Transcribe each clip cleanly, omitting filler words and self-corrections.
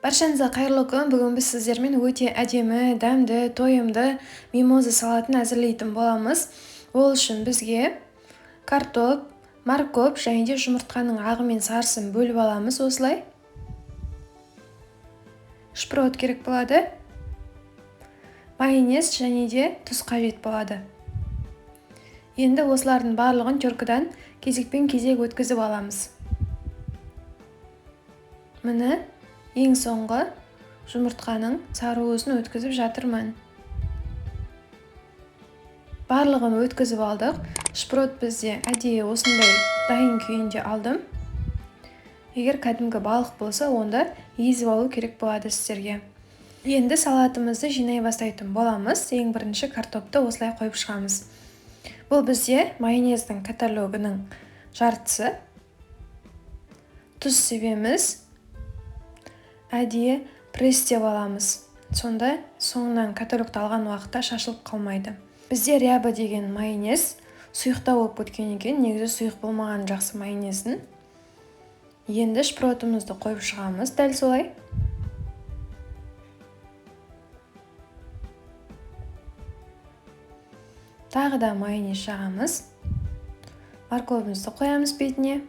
Баршаңызға қайырлы күн. Бүгін біз сіздермен өте әдемі, дәмді, тойымды мимоза салатын әзірлейтін боламыз. Ол үшін бізге картоп, морковь және де жұмыртқаның ағы мен сарысын бөліп аламыз осылай. Шпрот керек болады. Майонез және де тұз қажет болады. Енді осылардың барлығын теркадан кезекпен кезек өткізіп аламыз. Міне, ең соңғы жұмыртқаның сары уызын өткізіп жатырмын. Барлығын өткізіп алдық. Шпрот бізде әдейі осындай дайын күйінде алдым. Егер кәдімгі балық болса, онда езіп алу керек болады сіздерге. Енді салатымызды жинай бастайтын боламыз. Ең бірінші картопты осылай қойып шығамыз. Бұл бізде майонездің каталогының жартысы. Тұз себеміз. Әдейі пресстеп аламыз. Сонда соңынан каталогты алған уақытта шашылып қалмайды. Бізде ряба деген майонез сұйықтау болып кеткен екен. Негізі сұйық болмаған жақсы майонездің. Енді шпротымызды қойып шығамыз дәл солай. Тағы да майонез жағамыз. Морковімізді қоямыз бетіне.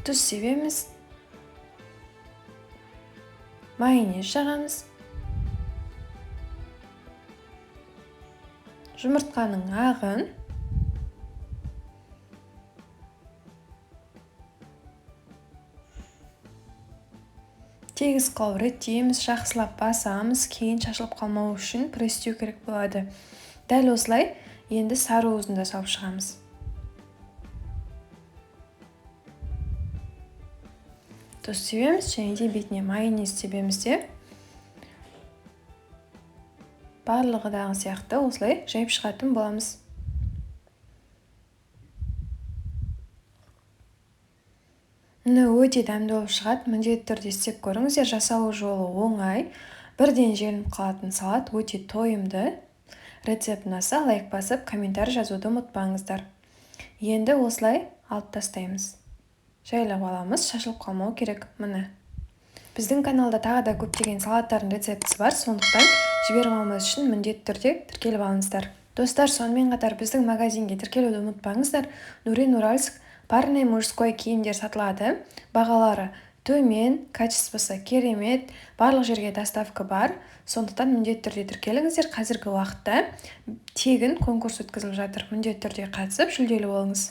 Тұз себеміз. Майонез жағамыз. Жұмыртқаның ағын. Тегіс қылып реттейміз, жақсылап басамыз, кейін шашылып қалмау үшін пресстеу керек болады. Дәл осылай енді сары уызын да салып шығамыз. Тұз себеміз және де бетіне майонез себеміз де. Барлығы дағы сияқты осылай жайып шығатын боламыз. Міне, өте дәмді болып шығады. Міндетті түрде істеп көріңіздер. Жасалу жолы оңай. Бірден желініп қалатын салат өте тойымды. Рецепт ұнаса лайк басып, комментарий жазуды ұмытпаңыздар. Енді осылай алып тастаймыз. Жайлап аламыз, шашылып қалмау керек. Міне. Біздің каналда тағы да көптеген салаттардың рецептісі бар, сондықтан жіберіп алмас үшін міндетті түрде тіркеліп алыңыздар. Достар, сонымен қатар біздің магазинге тіркелуді ұмытпаңыздар. Нурин Уральск парный мужской киімдер сатылады. Бағалары төмен, качествосы керемет, барлық жерге доставка бар. Сондықтан міндетті түрде тіркеліңіздер. Қазіргі уақытта тегін конкурс өткізіліп жатыр. Міндетті түрде қатысып, жүлделі болыңыз.